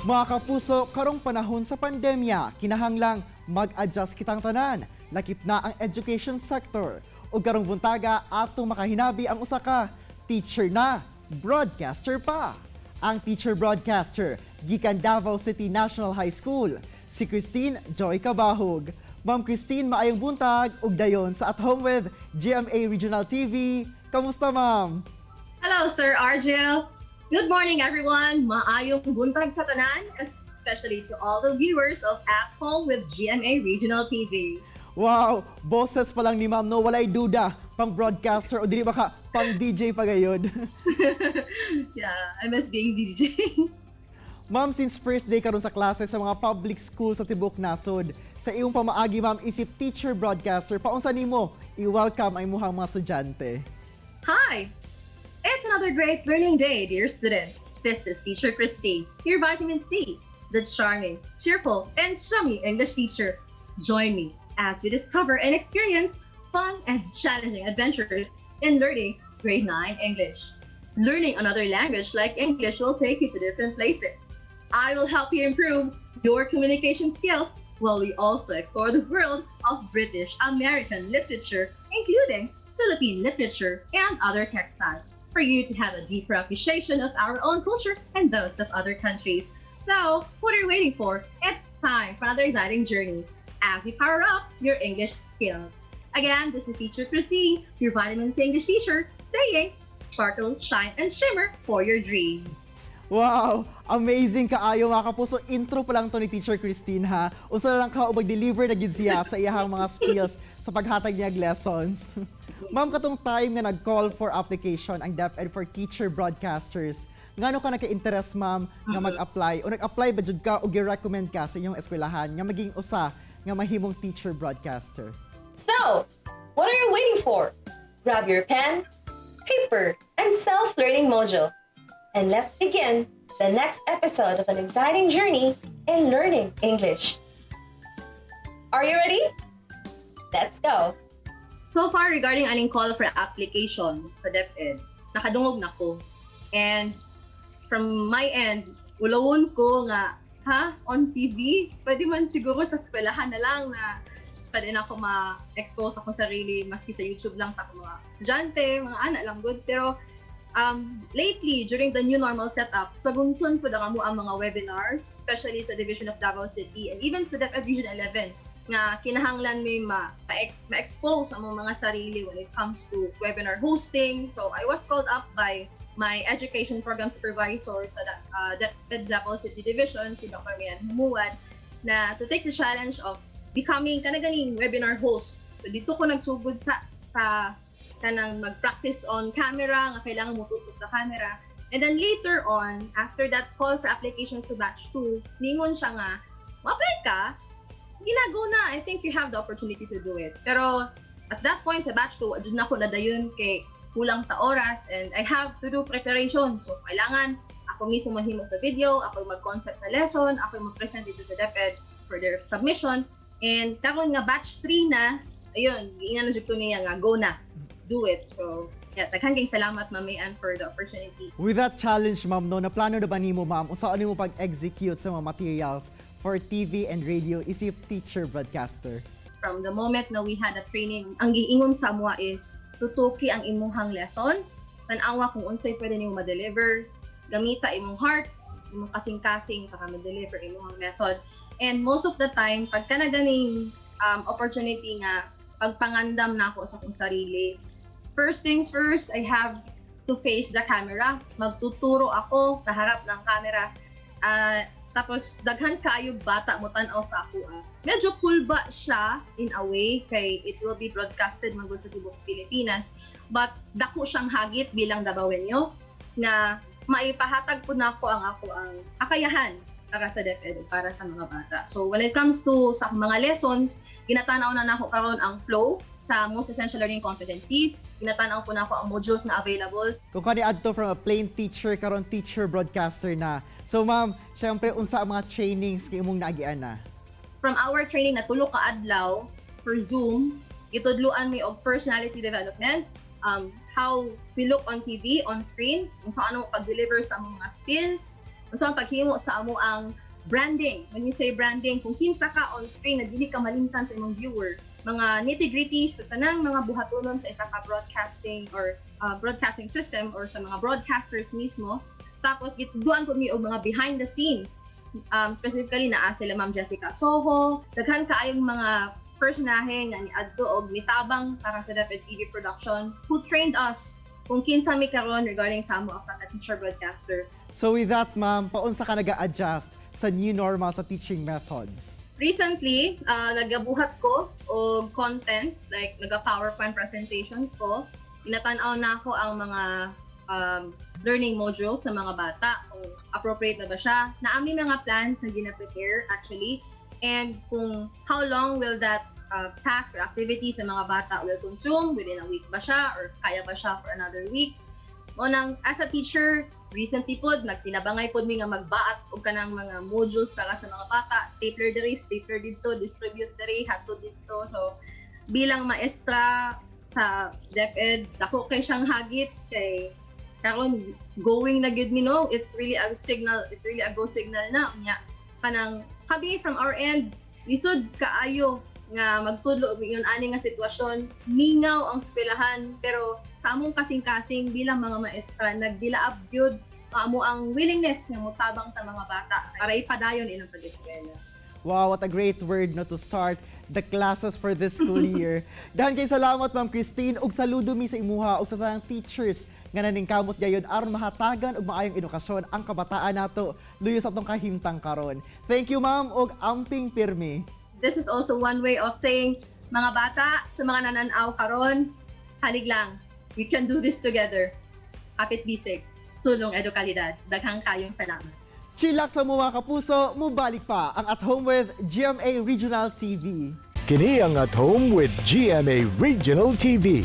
Mga kapuso, karong panahon sa pandemya, kinahanglang mag-adjust kitang tanan. Lakip na ang education sector. Ug karong buntaga atong makahinabi ang usa ka teacher na, broadcaster pa. Ang teacher broadcaster gikan Davao City National High School, si Christine Joy Cabahug. Ma'am Christine, maayong buntag ug dayon sa At Home with GMA Regional TV. Kamusta, ma'am? Hello, Sir Argel. Good morning, everyone. Maayong buntag sa tanan, especially to all the viewers of At Home with GMA Regional TV. Wow, boses pa lang ni ma'am, no, walay duda, pang broadcaster o dili ba ka pang DJ pa gayod. Yeah, I miss being DJ. Ma'am, since first day karon sa klase sa mga public school sa tibuok nasod, sa iyong pamaagi, ma'am, isip teacher broadcaster, paunsa nimo i-welcome ang imuhang mga estudyante? Hi! It's another great learning day, dear students. This is Teacher Christine, your vitamin C, the charming, cheerful, and chummy English teacher. Join me as we discover and experience fun and challenging adventures in learning grade 9 English. Learning another language like English will take you to different places. I will help you improve your communication skills while we also explore the world of British American literature, including Philippine literature and other textiles, for you to have a deeper appreciation of our own culture and those of other countries. So, what are you waiting for? It's time for another exciting journey as you power up your English skills. Again, this is Teacher Christine, your vitamin C English teacher, saying, "Sparkle, shine, and shimmer for your dreams." Wow! Amazing kaayo, mga kapuso. Intro pa lang to ni Teacher Christine, ha. Usa na lang ka mag-deliver na gid siya sa iyahang mga skills sa paghatag niya og lessons. Ma'am, katong time nga nag-call for application ang DepEd for teacher broadcasters, ngano ka naka-interest, ma'am, nga mag-apply o nag-apply ba jud ka o gi-recommend ka sa inyong eskwelahan nga maging usa nga mahimong teacher broadcaster? So, what are you waiting for? Grab your pen, paper, and self-learning module. And let's begin the next episode of an exciting journey in learning English. Are you ready? Let's go! So far, regarding aning call for application sa DepEd, nakadungog na ko. And from my end, ulawon ko nga, ha? On TV? Pwede man siguro sa eskwelahan na lang na pwede na ako ma-expose akong sarili maski sa YouTube lang sa akong mga estudyante, mga anak lang good. Pero lately, during the new normal setup, sagunson po na kamo ang mga webinars, especially sa Division of Davao City and even sa DepEd Region 11, nga kinahanglan may ma-expose ang mga sarili when it comes to webinar hosting. So I was called up by my education program supervisor sa DepEd Davao City Division, si Dr. Mian Humuad, na to take the challenge of becoming kana ganing webinar host. So dito ko nagsugod sa kanang mag-practice on camera nga kailangan mo tutok sa camera. And then later on, after that call for application to batch 2, ningon siya nga, "Ma-apply ka? Sige na, go na. I think you have the opportunity to do it." Pero at that point sa batch 2, dyan ako nadayon kay kulang sa oras and I have to do preparation. So kailangan ako mismo mahimo sa video, ako mag-concept sa lesson, ako mag-present dito sa DepEd for their submission. And karon nga batch 3 na, ayun, giingnan na jud ko niya nga go na, do it. So, yeah, daghan kayong salamat, Ma'am Mayan, for the opportunity. With that challenge, ma'am, no, naplano na ba nimo, ma'am, unsa nimo pag-execute sa mga materials for TV and radio isip teacher broadcaster? From the moment na we had a training, ang giingon sa amoa is tutuki ang imuhang lesson, tan-awa kung unsay pwede nimo ma-deliver, gamita imong heart, imong kasing-kasing para ma-deliver imong method. And most of the time, pagka na ganing opportunity nga pagpangandam na ako sa akong sarili, first things first, I have to face the camera. Magtuturo ako sa harap ng camera. Tapos daghan kaayo bata mo tan-aw sa ako. Ah. Medyo kulba siya in a way kay it will be broadcasted man gud sa tibuok Pilipinas. But dako siyang hagit bilang Dabawenyo nga maipahatag po nako ang ako ang kakayahan para sa DepEd, para sa mga bata. So when it comes to sa mga lessons, ginatanaw na nako karon ang flow sa most essential learning competencies. Ginatanaw po nako ang modules na available. Kung kani adto from a plain teacher karon teacher broadcaster na. So ma'am, syempre unsa ang mga trainings kay imong naagian na? From our training na tulo ka adlaw for Zoom, gitudluan mi og personality development, how we look on TV, on screen, kung sa ano pag-deliver sa mga skills, Unsa ang paghimo sa amo ang branding. When you say branding, kung kinsa ka on screen na dili ka malimtan sa imong viewer, mga nitty-gritty sa tanang mga buhatonon sa isa ka broadcasting or broadcasting system or sa mga broadcasters mismo. Tapos gitudloan po mi og mga behind the scenes. Specifically naa sila Ma'am Jessica Soho, daghan kaayong mga personahe nga niadto og mitabang para sa DepEd TV production who trained us kung kinsa mi karon regarding sa amo ang pagka-teacher broadcaster. So with that, ma'am, paunsa ka nag-adjust sa new normal sa teaching methods? Recently, nagabuhat ko og content, like naga-PowerPoint presentations ko. Inatanaw na ako ang mga learning modules sa mga bata, kung appropriate na ba siya. Naa mi mga plans na gina-prepare actually and kung how long will that task or activity sa mga bata will consume, within a week ba siya or kaya ba siya for another week. Mao nang as a teacher, recently pod nagtinabangay pod mi nga magbaat og kanang mga modules para sa mga bata, stapler diri, stapler didto, distribute diri, hatod didto. So bilang maestra sa DepEd, dako kay siyang hagit kay karon going na gyud mi, no? It's really a signal, it's really a go signal na. Nya kanang kami from our end, lisod kaayo nga magtudlo og ingon ani nga sitwasyon, mingaw ang eskwelahan, pero sa among kasing-kasing bilang mga maestra, nagdilaab gyud amo ang willingness nga motabang sa mga bata para ipadayon ilang pag-eskwela. Wow, what a great word, no, to start the classes for this school year. Daghan kay salamat, Ma'am Christine, ug saludo mi sa imuha ug sa tanang teachers nga naningkamot gayud aron mahatagan og maayong edukasyon ang kabataan nato luyo sa atong kahimtang karon. Thank you, ma'am, ug amping pirmi. This is also one way of saying, mga bata, sa mga nananaw karon, halig lang. We can do this together. Kapit bisig. Sulong edukalidad. Daghang kayong salamat. Chillax sa mga kapuso, mubalik pa ang At Home with GMA Regional TV. Kini ang At Home with GMA Regional TV.